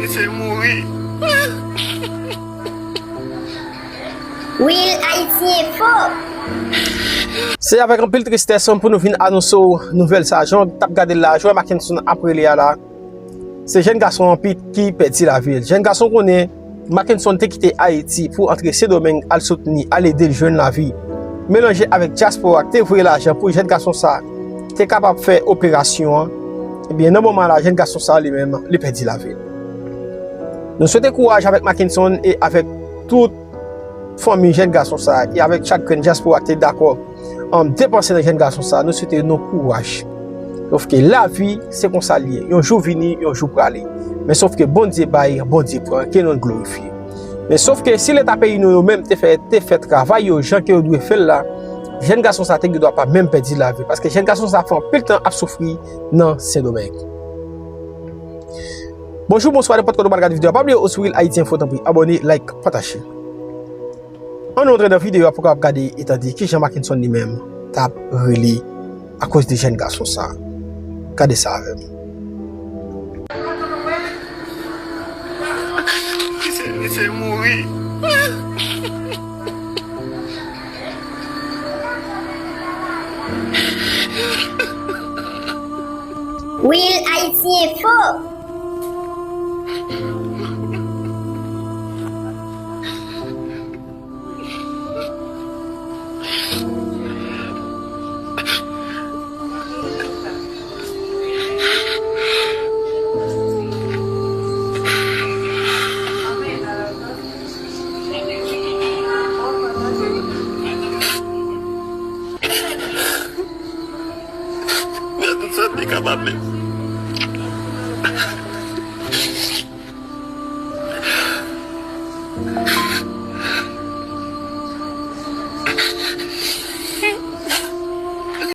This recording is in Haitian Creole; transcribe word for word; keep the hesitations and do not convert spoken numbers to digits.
Se mouri. Real Haiti Info. Se avèk anpil tristès pou nou vin anonse w nouvèl sa a. Jan w t ap gade l la, jan Mackenson ap rele a la, se jèn gason an Pete ki pèdi lavi l. Jèn gason konnen Mackenson te kite Ayiti pou antre Sendomeng al soutni, al ede l jwenn lavi. Melanje avèk dyaspora k te voye lajan pou jèn gason sa te kapab fè operasyon an, ebyen, nan moman la, jèn gason sa li menm, li pèdi lavi l. Nou swete kouraj avèk Mackenson e avèk tout fanmi jèn gason sa a, e avèk chak grenn dyaspora ki te dakò, um, depanse nan jèn gason sa a, nou swete nou kouraj. Sòf ke lavi, se konsa l ye. Yon jou vini, yon jou prale. Men sòf ke Bondye bay, Bondye pran, ke non l glorifye. Men sòf ke si Leta peyi nou yo menm te fè, te fè travay yo jan ke yo dwe fè l la, jèn gason sa a te gen dwa pa menm pèdi lavi l, paske jèn gason sa a fè anpil tan ap soufri nan Sendomeng. Bonjou, bonswa, nenpòt kote w pral gade videyo a, pa bliye w sou Real Haiti Info, tanpri, abòne, like, pataje. Ann nou antre nan videyo a pou w kapab gade e tande kijan Mackenson li menm t ap rele akoz de jèn gason sa a. Gade sa avè m. Misye, misye mouri. Real Haiti Info. Gad tout sa m te kapab menm.